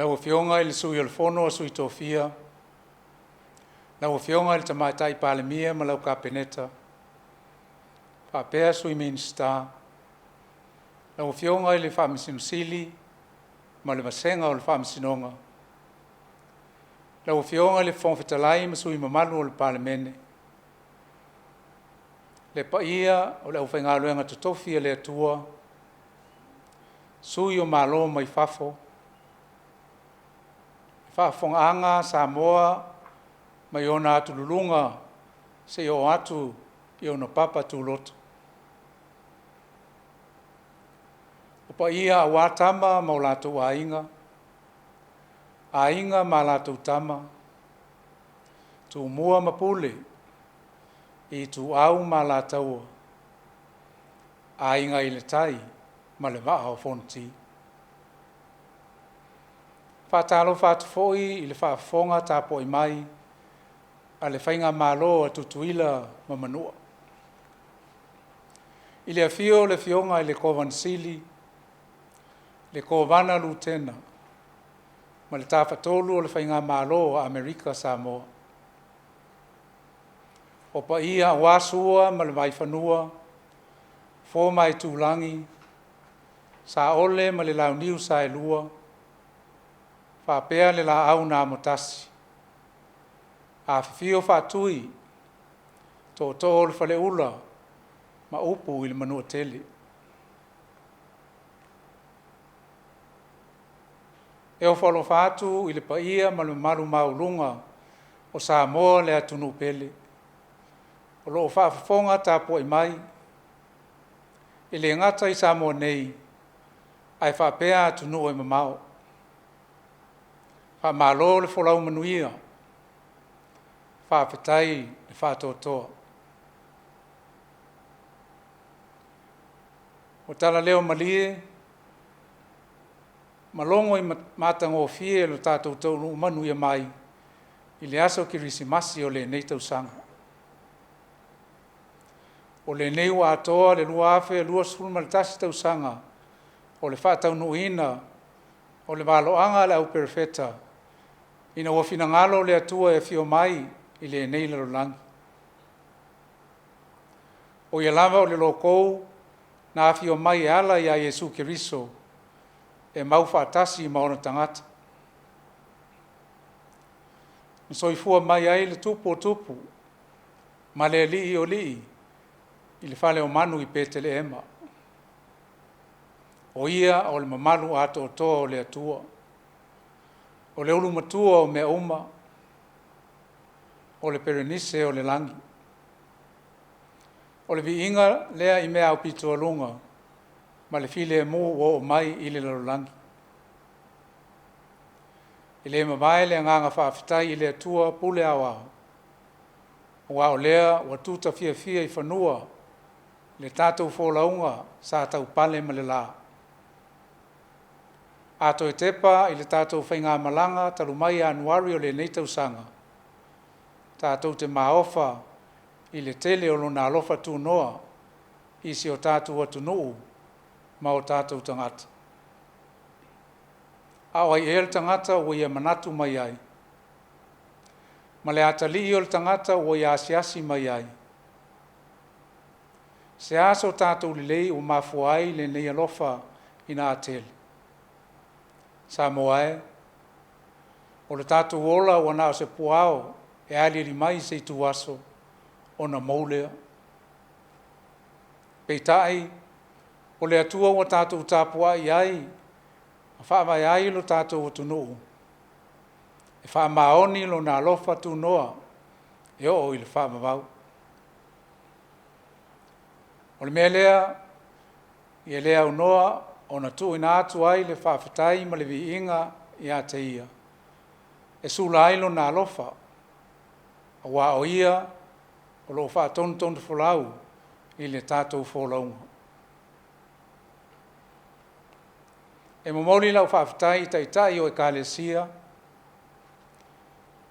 Lau Afioga i le Sui o le Fono a Sui Tofia, lau Afioga i le Tamaitai Palemia ma lau Kapeneta, faapea Sui Minisita, lau Afioga i le Faamasino Sili ma le vasega o le Faamasinoga, lau Afioga i le Fofoga Fetalai ma sui usufono mamalu o le Palemene, le paia o le aufaigaluega totofi a le Atua, sui o Malo mai fafo, le faafofogaaga a Samoa mai ona atululuga seia oo atu i ona papa tuloto. O paia aua Tama ma o latou Aiga, Aiga ma latou Tama, Tumua ma Pule, Ituau ma Alataua, Aiga i le Tai ma le Vaa o Fonoti. E faatalofa atu foi i le faafofoga tapuai mai a le Faigamalo a Tutuila ma Manua, i le afio o le Afioga i le Kovana Sili, le Kovana Lutena ma le Tafatolu o le Faigamalo a Amerika Samoa. O paia aua Sua ma le Vaifanua, Fofo ma Aitulagi, Saole ma le Launiu Saelua, faapea le Laau na Amotasi, afifio Faatui, Tootoo o le Faleula ma upu i le Manuatele. E ofo alofa atu i le paia ma le mamalu maualuga o Samoa le atunuu pele, o lo o faafofoga tapuai mai, e le gata i Samoa nei ae faapea atunuu e mamao. Faamalo le folau manuia, faafetai le faatoatoa. Ua talaleo malie ma logo i matagofie lo tatou taunuu manuia mai i le aso Kerisimasi o lenei tausaga. O lenei ua atoa le 2021 tausaga o le faataunuuina o le valoaga a le au Perofeta ina ua finagalo le Atua e afio mai i lenei lalolagi. O ia lava o le loko na afio mai e ala ia Iesu Keriso e mau faatasi ma ona tagata. Na soifua mai ai le Tupu o Tupu ma le Alii o Alii i le faleomanu i Petelehema. O ia o le mamalu atoatoa o le Atua, o le ulumatua o mea uma, o le Perenise o le lagi. O le viiga lea i mea aupitoaluga ma le filemu ua oo mai i le lalolagi. E le mavae le agaga faafetai i le Atua pule aoao, aua o lea ua tuta fiafia i fanua le tatou folauga sa taupale ma le la. A toe tepa i le tatou faigamalaga talu mai Ianuari o lenei tausaga, tatou te maofa i le tele o lona alofa tunoa i si o tatou atunuu ma o tatou tagata. A o ai ea le tagata ua ia manatu mai ai? Ma le atalii o le tagata ua ia asiasi mai ai? Se a so tatou lelei ua mafua ai lenei alofa ina atele? Samoa e, o le tatou ola ua na o se puao e aliali mai i se ituaso ona mou lea. Peitai, o le Atua ua tatou tapuai i ai ma faavae ai lo tatou atunuu, e faamaoni lona alofa tunoa e oo i le faavavau. O le mea lea, ia le aunoa ona tuuina atu ai le faafetai ma le viiga ia te Ia, e sula ai Lona alofa, aua o Ia o lo o faatonutonufolau i le tatou folauga. E momoli lau faafetai i Taitai o Ekalesia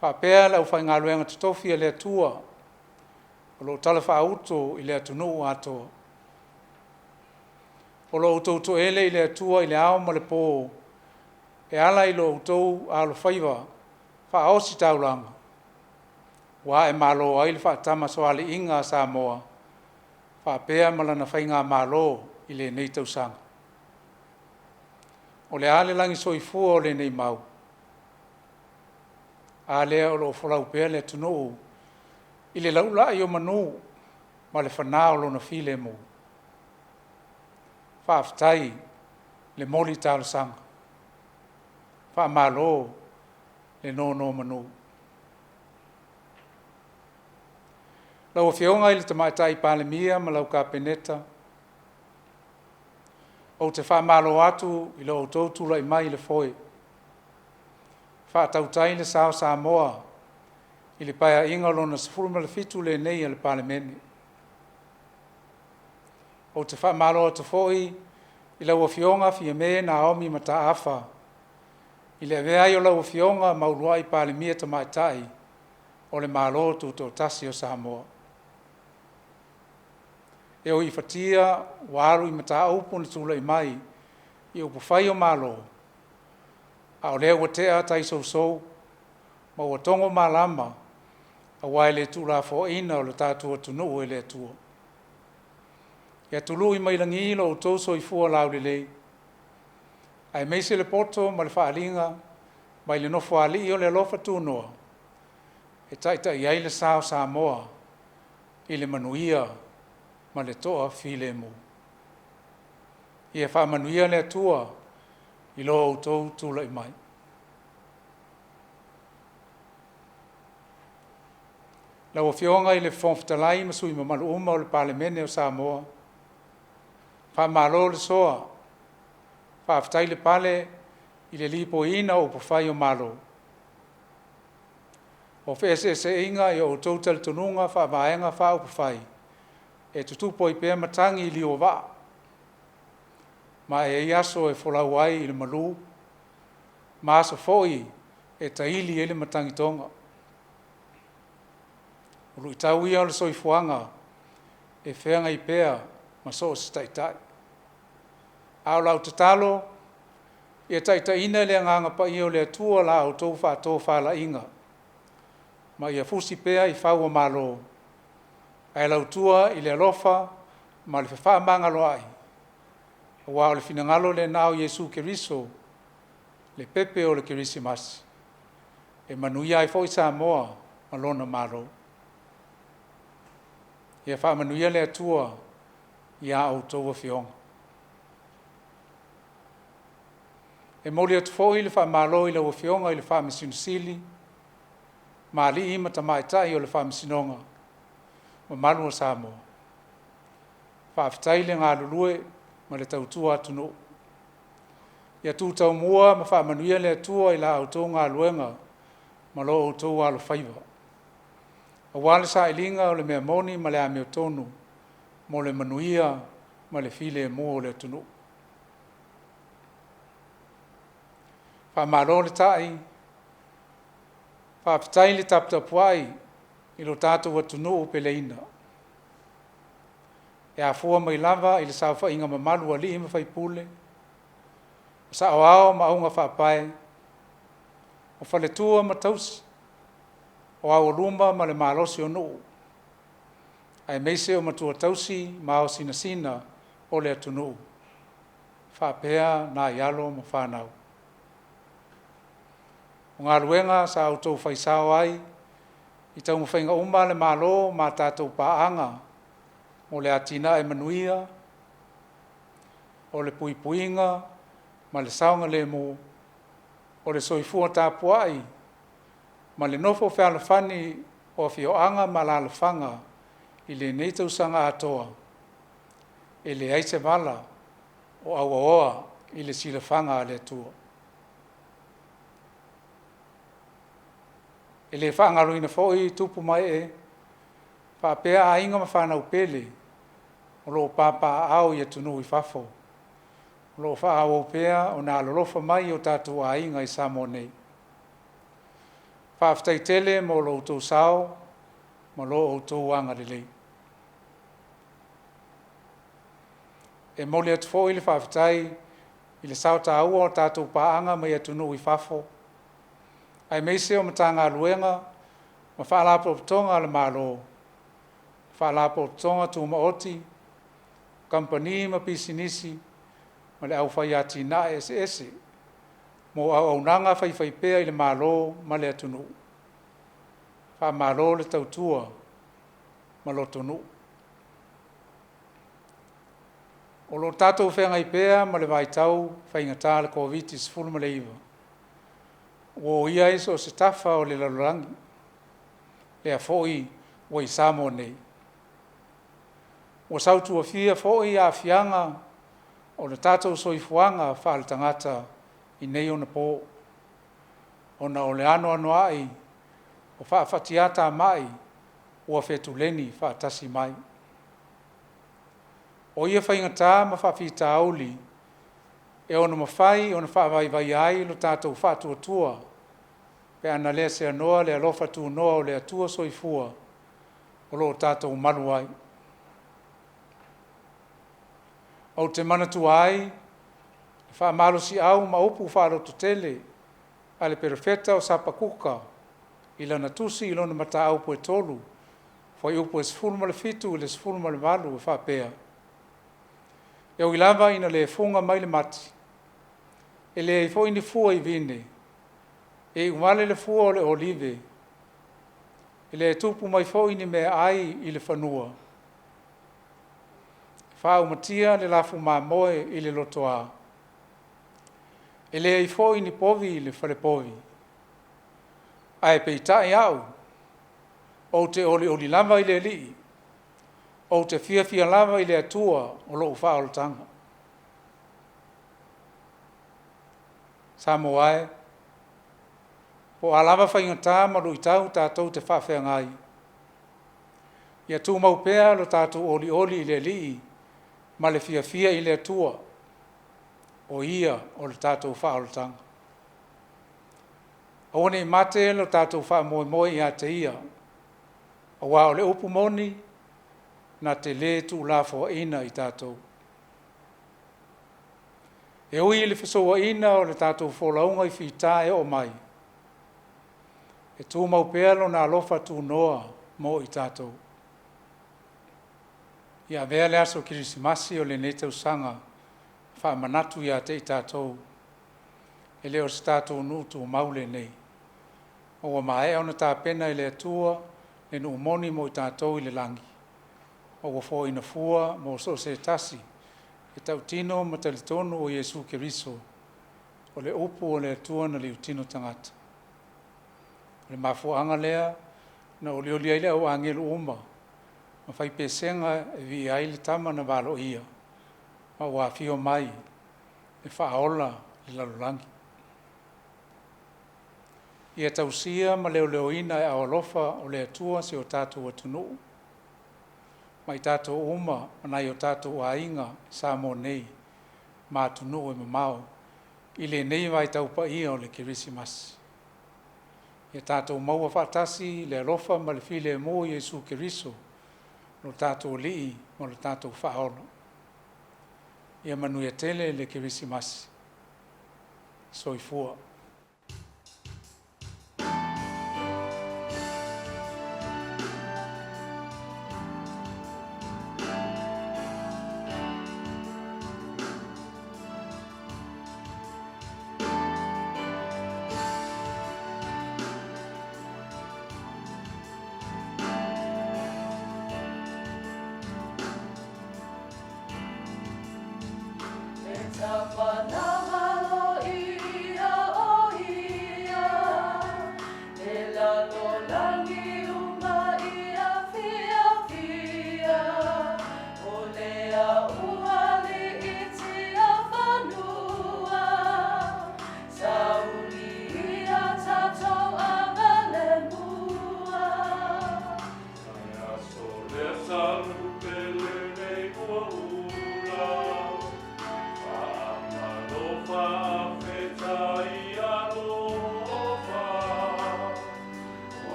faapea le aufaigaluega totofi a le Atua o lo o talafaauto i le atunuu atoa. O lo outou toele i le Atua i le ao ma le po e ala i lo outou alofaiva faaositaulaga ua ae malo ai le faatamasoaliiga a Samoa faapea ma lana Faigamalo i lenei tausaga. O le a le lagisoifua o lenei mau? A lea o lo o folau pea le atunuu i le laulai o manu ma le fana o lona filemu. Faafetai le moli talosaga, faamalo le nonomanu. Lau Afioga i le Tamaitai Palemia ma lau Kapeneta, ou te faamalo atu i lo outou tulai mai i le foe, faatautai le sa o Samoa i le Paeaiga Lona XVII lenei a le Palemene. Ou te faamalo atu foi i lau Afioga Fiame Naomi Mataafa i le avea ai o lau Afioga ma uluai Palemia Tamaitai o le Malo Tutoatasi o Samoa. E ui i fatia ua alu i mataupu na tulai mai i upufai o Malo, a o lea ua tea tai sousou ma ua togo malama aua e le tuulafoaiina o le tatou atunuu e le Atua. Ia tului mai lagi lo outou soifua laulelei aemaise le poto ma le faaaliga mai le Nofoalii o le alofa tunoa e taitai ai le sa o Samoa i le manuia ma le toafilemu. Ia faamanuia le Atua i lo outou tulai mai. Lau Afioga i le Fofoga Fetalai ma sui usufono mamalu uma o le Palemene o Samoa, faamalo le soa, faafetai le pale i le lipoiina o upufai o Malo. O feeseeseaiga i o outou talitonuga faa-Vaega Faaupufai, e tutupu ai pea matagi i liu o vaa, ma e i ai aso e folau ai i le malu ma aso foi e taili ai le matagitoga. O luitau ia o le soifuaga e feagai pea ma so o se taitai. A o lau tatalo, ia taitaiina e le Agaga Paia o le Atua la outou faatofalaiga ma ia fusi pea i fau o malo ae lautua i le alofa ma le fefaamagaloa'i, aua o le finagalo lena o Iesu Keriso, le pepe o le Kerisimasi, e manuia ai foi Samoa ma lona Malo. Ia faamanuia le Atua i a outou Afioga. E momoli atu foi le faamalo i lau Afioga i le Faamasino Sili ma alii ma tamaitai o le Faamasinoga mamalu o Samoa, faafetai le galulue ma le tautua atunuu. Ia tu taumua ma faamanuia le Atua i la outou galuega ma lo outou alofaiva aua le sailiga o le mea moni ma le amiotonu mo le manuia ma le filemu o le atunuu. Faamalo le ta'i, faafetai le taputapuai i lo tatou atunuu peleina e afua mai lava i le saofaiga mamalu a alii ma faipule, o saoao ma augafaapae, o faletua ma tausi, o aualuma ma le malosi o nuu, aemaise o matua tausi ma ao sinasina o le atunuu faapea nai alo ma fanau. O galuega sa outou faisao ai i taumafaiga uma a le Malo ma a tatou paaga mo le atinae manuia, o le puipuiga ma le saogalemu, o le soifua tapuai ma le nofo fealofani o afioaga ma alaalafaga i lenei tausaga atoa, e leai se vala o auaoa i le silafaga a le Atua. E le faagaloina foi tupu ma ee faapea aiga ma fanau pele o lo o papaaao i atunuu i fafo, o lo o faaauau pea ona alolofa mai i o tatou aiga i Samoa nei. Faafetai tele mo lo outou sao ma lo outou agalelei. E momoli atu foi le faafetai i le sao taua o tatou paaga mai atunuu i fafo aemaise o Matagaluega ma Faalapotopotoga a le Malo, Faalapotopotoga Tumaoti, Kamupani ma Pisinisi ma le aufai atinae eseese mo auaunaga faifaipea i le Malo ma le atunuu. Faamalo le tautua ma lotonuu. O lo o tatou feagai pea ma le vaitau faigata o le Koviti-19 ua oia ai so o se tafa o le lalolagi, lea foi ua i Samoa nei. Ua sautuafia foi aafiaga o le tatou soifuaga faaletagata i nei ona po, ona o le anoanoai o faafatiatamai ua fetuleni faatasi mai. O ia faigata ma faafitauli e ono mafai ona faavaivaia ai lo tatou faatuatua pe a na le seanoa le alofa tunoa o le Atua Soifua o lo o tatou malu ai. Ou te manatua ai le faamalosiau ma upu faalototele a le Perofeta o Sapakuka i lana tusi i lona mataupu e 3, fuaiupu e 17 i le 18 e faapea, “E ui lava ina le fuga mai le mati, e leai foi ni fua i vine, e iuvale le fua o le olive, e le tupu mai foi ni meaai i le fanua, Faaumatia le lafu mamoe i le lotoa. E leai foi ni povi i le falepovi. Ae peitai au, ou te olioli lava i le Alii, ou te fiafia lava i le Atua o lou faaolataga. Samoa e, po o a lava faigata ma luitau tatou te faafeagai, ia tumau pea lo tatou olioli i le Alii ma le fiafia i le Atua, o Ia o le tatou faaolataga. Aua nei mate lo tatou faamoemoe ia te Ia, aua o le upu moni, na te le tuulafoaina i tatou. E ui i le fesouaina o le tatou folauga i fita e oo mai, e tumau pea Lona alofa tunoa mo i tatou. Ia avea le aso Kerisimasi o lenei tausaga faamanatu ia te i tatou, e le o se tatou nuu tumau lenei, ma ua maea ona tapena e le Atua le nuu moni mo i tatou i le lagi, ma ua foaina fua mo so o se tasi e tautino ma talitonu o Iesu Keriso o le upu o le Atua na liutino tagata. O le mafuaaga lea na olioli ai le au agelu uma ma fai pesega e viia ai le tama na valoia ma ua afio mai e faaola le lalolagi. Ia tausia ma leoleoina e aao alofa o le Atua si o tatou atunuu ma i tatou uma ma nai o tatou aiga i Samoa nei ma atunuu e mamao i lenei vaitau paia o le Kerisimasi. Ia tatou maua faatasi le alofa ma le filemu o Iesu Keriso lo tatou Alii ma lo tatou Faaola. Ia manuia tele le Kerisimasi. Soifua.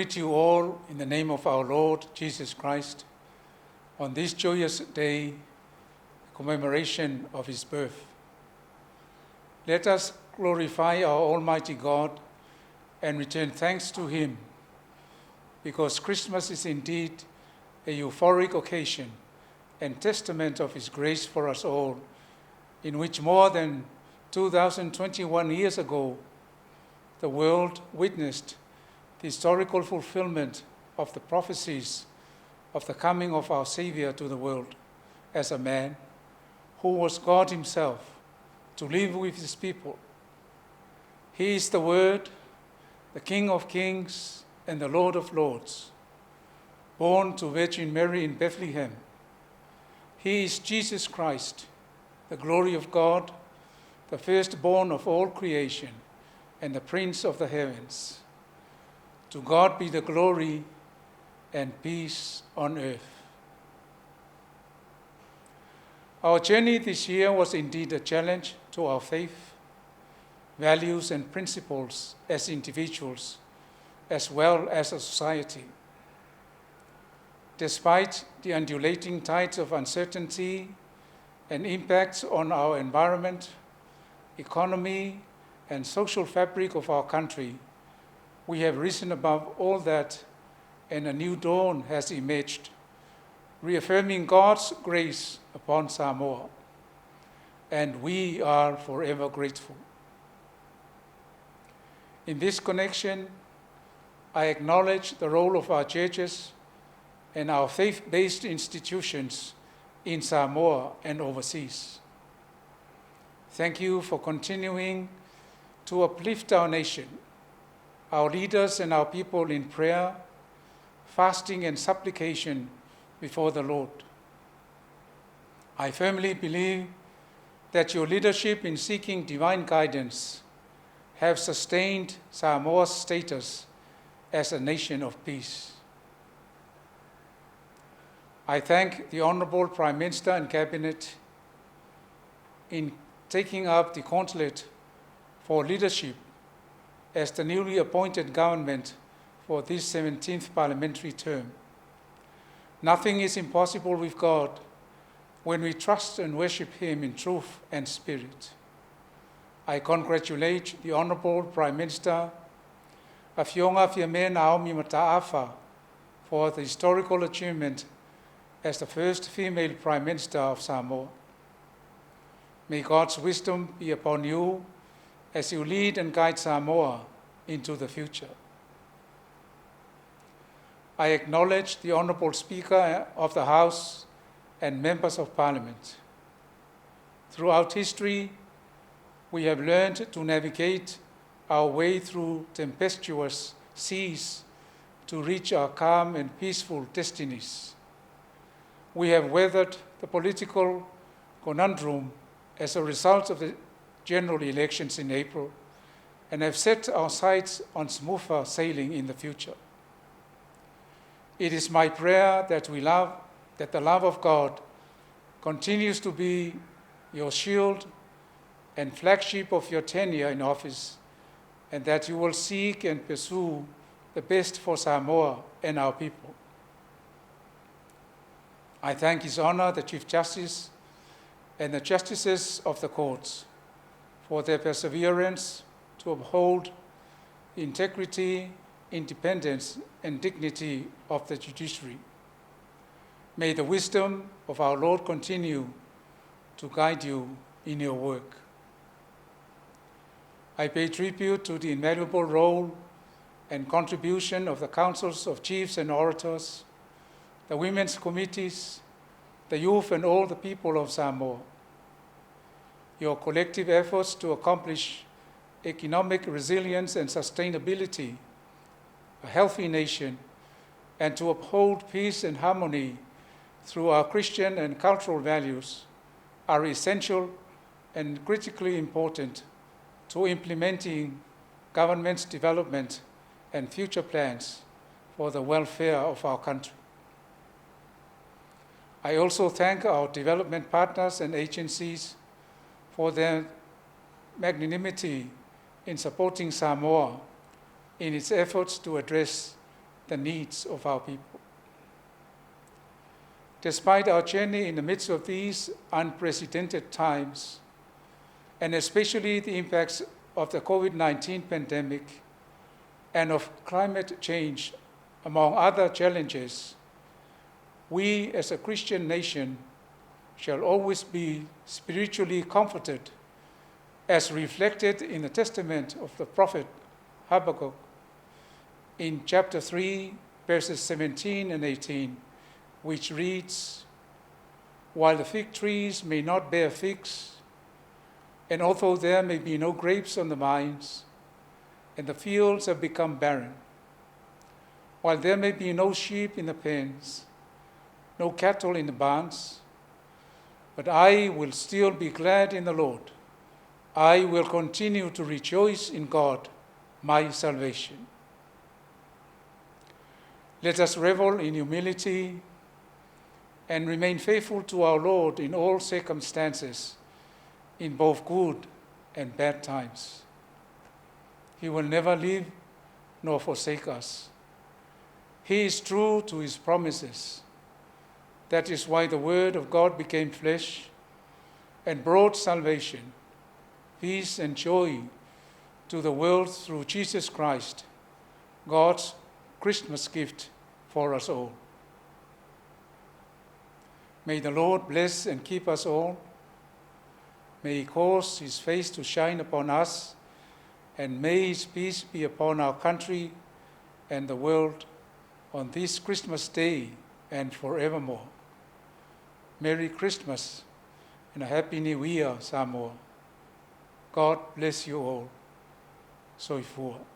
greet you all in the name of our Lord Jesus Christ on this joyous day, the commemoration of his birth. Let us glorify our Almighty God and return thanks to him, because Christmas is indeed a euphoric occasion and testament of his grace for us all, in which more than 2021 years ago, the world witnessed the historical fulfillment of the prophecies of the coming of our Savior to the world as a man who was God himself to live with his people. He is the Word, the King of Kings and the Lord of Lords, born to Virgin Mary in Bethlehem. He is Jesus Christ, the glory of God, the firstborn of all creation, and the Prince of the heavens. To God be the glory and peace on earth. Our journey this year was indeed a challenge to our faith, values, and principles as individuals, as well as a society. Despite the undulating tides of uncertainty and impacts on our environment, economy, and social fabric of our country, we have risen above all that, and a new dawn has emerged, reaffirming God's grace upon Samoa. And we are forever grateful. In this connection, I acknowledge the role of our churches and our faith-based institutions in Samoa and overseas. Thank you for continuing to uplift our nation, our leaders and our people in prayer, fasting and supplication before the Lord. I firmly believe that your leadership in seeking divine guidance have sustained Samoa's status as a nation of peace. I thank the Honorable Prime Minister and Cabinet in taking up the gauntlet for leadership as the newly appointed government for this 17th parliamentary term. Nothing is impossible with God when we trust and worship Him in truth and spirit. I congratulate the Honorable Prime Minister, Afioga Fiame Naomi Mataafa, for the historical achievement as the first female Prime Minister of Samoa. May God's wisdom be upon you as you lead and guide Samoa into the future. I acknowledge the Honorable Speaker of the House and Members of Parliament. Throughout history, we have learned to navigate our way through tempestuous seas to reach our calm and peaceful destinies. We have weathered the political conundrum as a result of the general elections in April and have set our sights on smoother sailing in the future. It is my prayer that that the love of God continues to be your shield and flagship of your tenure in office, and that you will seek and pursue the best for Samoa and our people. I thank His Honor, the Chief Justice, and the Justices of the Courts for their perseverance to uphold the integrity, independence, and dignity of the judiciary. May the wisdom of our Lord continue to guide you in your work. I pay tribute to the invaluable role and contribution of the councils of chiefs and orators, the women's committees, the youth, and all the people of Samoa. Your collective efforts to accomplish economic resilience and sustainability, a healthy nation, and to uphold peace and harmony through our Christian and cultural values are essential and critically important to implementing government's development and future plans for the welfare of our country. I also thank our development partners and agencies for their magnanimity in supporting Samoa in its efforts to address the needs of our people. Despite our journey in the midst of these unprecedented times, and especially the impacts of the COVID 19 pandemic and of climate change, among other challenges, we as a Christian nation shall always be spiritually comforted, as reflected in the testament of the prophet Habakkuk in chapter 3, verses 17 and 18, which reads, While the fig trees may not bear figs, and although there may be no grapes on the vines, and the fields have become barren, while there may be no sheep in the pens, no cattle in the barns, but I will still be glad in the Lord. I will continue to rejoice in God, my salvation. Let us revel in humility and remain faithful to our Lord in all circumstances, in both good and bad times. He will never leave nor forsake us. He is true to his promises. That is why the Word of God became flesh and brought salvation, peace, and joy to the world through Jesus Christ, God's Christmas gift for us all. May the Lord bless and keep us all. May He cause His face to shine upon us, and may His peace be upon our country and the world on this Christmas day and forevermore. Merry Christmas and a Happy New Year, Samoa. God bless you all. Soifua.